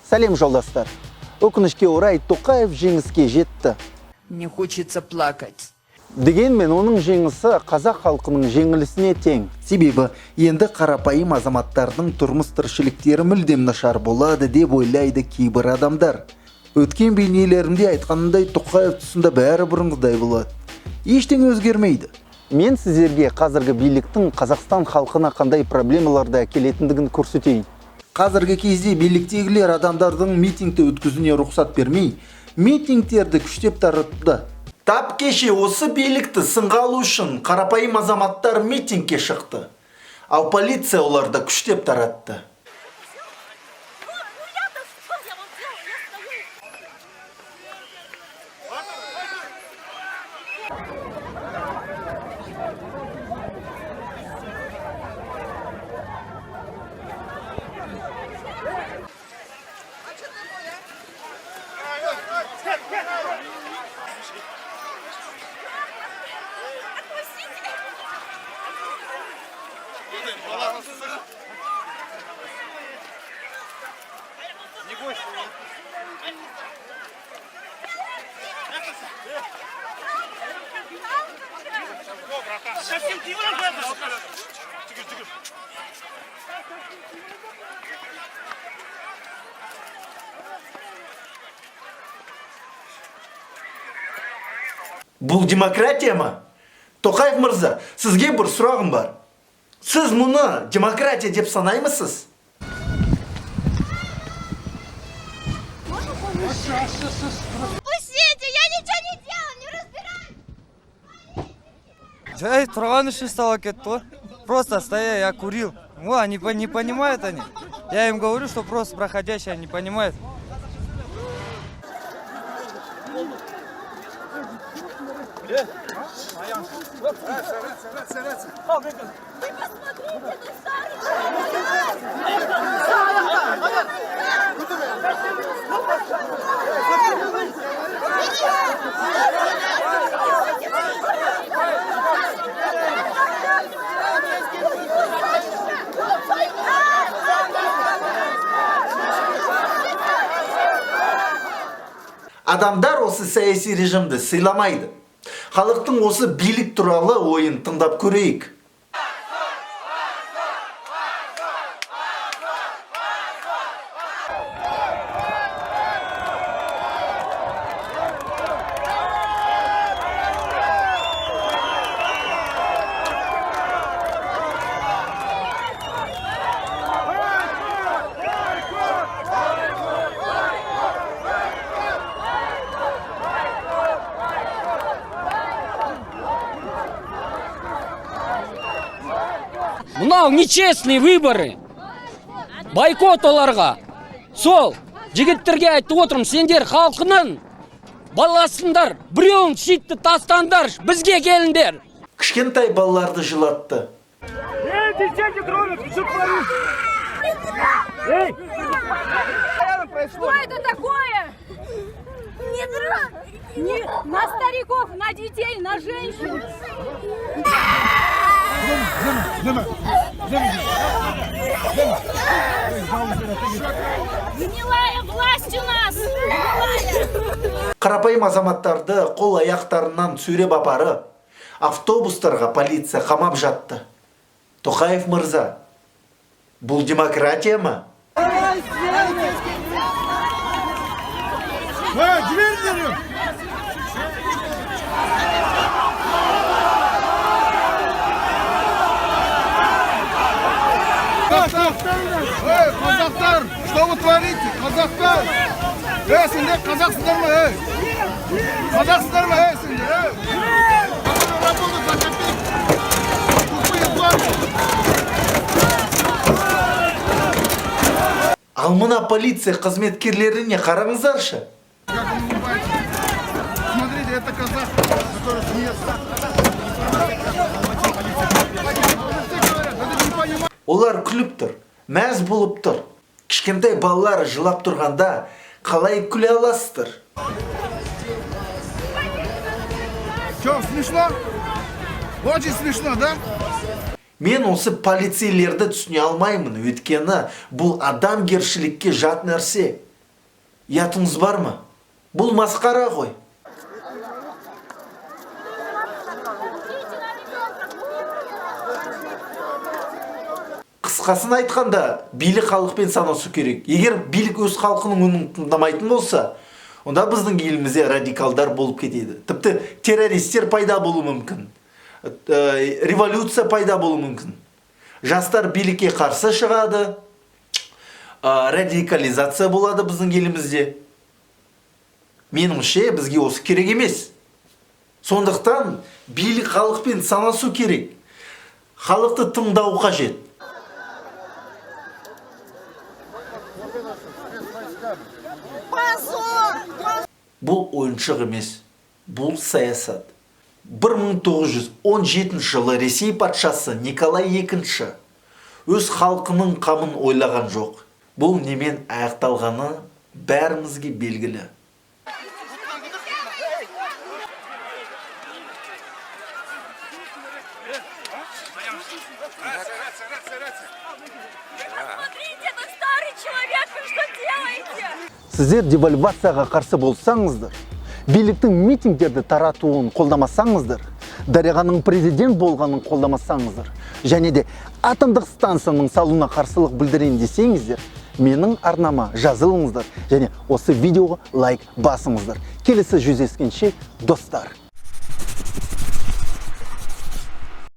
Сәлем, жолдастар! Өкінішке орай, Тоқаев жеңіске жетті. Мне хочется плакать. Дегенмен оның жеңісі қазақ халқының жеңілісіне тең. Себебі енді қарапайым азаматтардың тұрмыс тіршіліктері мүлдем нашар болады деп ойлайды кейбір адамдар. Өткен бейнелерімде айтқанымдай, Тоқаев тұсында бәрі бұрынғыдай болады. Ештеңе өзгермейді. Мен сіздерге қазіргі биліктің Қазақстан халқына қандай проблемаларды әкелетіндігін көрсетейін. Қазіргі кезде биліктегілер адамдардың митингті өткізуіне рұқсат бермей, митингтерді күштеп таратуда. Тап кеше осы билікті сынға алу үшін қарапайым азаматтар митингке шықты. Ал полиция оларды күштеп таратты. Ну я-то что я вам делаю? Я стою. Отпустите! Бұл демократия ма? Тоқаев мырза, сізге бір сұрағым бар. Сіз мұны демократия деп санаймысыз? Отпустите! Я ничего не делала, не разбираюсь! Жай тұрған үшін ұстап кетті ғой. Просто стоя, я курил. Ну, они не понимают они. Я им говорю, что просто проходящие, они не понимают. Вы посмотрите, ну старый человек! Адамдар осы саяси режимді сыйламайды. Халықтың осы билік туралы ойын тыңдап көрейік. Мынау нечестный выборы, бойкот оларға. Сол жігіттерге айтып отырмын: сендер халқының баласыңдар, біреуін щитті тастаңдар, бізге келіңдер. Кішкентай балаларды жылатты. Эй, детей не трогать, вы что творите? Эй! Что это такое? Не трогай! Не, на стариков, на детей, на женщин! Гнилая власть у нас! Гнилая! Қарапайым азаматтарды қол аяқтарынан сүйреп апарып, автобустарға полиция қамап жатты. Тоқаев мырза, бұл демократия ма? Эй, дверь дерем! Эй, қазақтар, что вы творите? Қазақтар! Эй, сендер қазақсыздар ма, эй? Қазақсыздар ма, эй, сендер, эй? Которые работают за копейки. Тупые банки. Ал мына полиция қызметкерлеріне қараңыздаршы. Как он улыбается. Смотрите, это казах, который смеется. Все говорят, это не понимают. Олар күліп тұр, мәз болып тұр. Кішкентай балалар жылап тұрғанда қалай күле аласыздар? Че, смешно? Очень смешно, да? Мен осы полицейлерді түсіне алмаймын, өйткені бұл адамгершілікке жат нәрсе. Ұятыңыз бар ма? Бұл масқара ғой. Қысқасын айтқанда, билік халықпен санасу керек. Егер билік өз халқының үнін тыңдамайтын болса, онда біздің елімізде радикалдар болып кетеді, тіпті террористер пайда болуы мүмкін, революция пайда болуы мүмкін, жастар билікке қарсы шығады, радикализация болады біздің елімізде. Меніңше, бізге осы керек емес. Сондықтан билік халықпен санасу керек, халықты тыңдау қажет. Позор! Бұл ойыншық емес, бұл саясат. 1917 жылы Ресей патшасы Николай II өз халқының қамын ойлаған жоқ. Бұл немен аяқталғаны бәрімізге белгілі. Посмотрите, это старый человек, вы что делаете? Сіздер девальвацияға қарсы болсаңыздар, биліктің митингтерді таратуын қолдамасаңыздар, Дариғаның президент болғанын қолдамасаңыздар және де атомдық станцияның салуына қарсылық білдірейін десеңіздер, менің арнама жазылыңыздар және осы видеоға лайк басыңыздар. Келесі жүздескенше, достар!